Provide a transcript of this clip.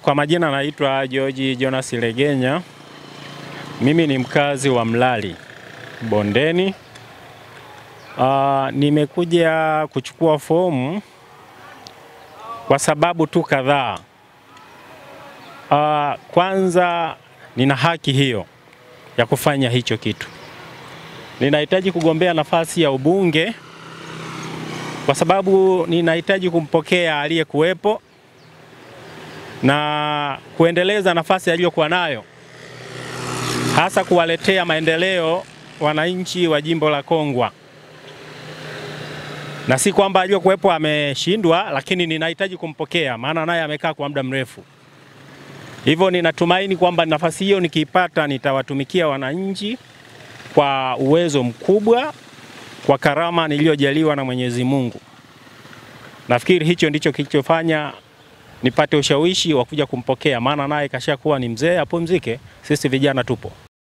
Kwa majina naitwa George Jonas Legenya. Mimi ni mkazi wa Mlali Bondeni. Nimekuja kuchukua fomu kwa sababu tu kadhaa. Kwanza nina haki hiyo ya kufanya hicho kitu. Ninahitaji kugombea nafasi ya ubunge kwa sababu ninahitaji kumpokea aliyekuwepo na kuendeleza nafasi aliyokuwa nayo, hasa kuwaletea maendeleo wananchi wa jimbo la Kongwa. Na si kwamba aliyokuwepo ameshindwa, lakini ninahitaji kumpokea maana naye amekaa kwa muda mrefu. Hivyo ninatumaini kwamba nafasi hiyo nikiipata nitawatumikia wananchi kwa uwezo mkubwa, kwa karama niliyojaliwa na Mwenyezi Mungu. Nafikiri hicho ndicho kilichofanya nipate ushawishi wa kuja kumpokea, maana naye kashakuwa ni mzee, apumzike, sisi vijana tupo.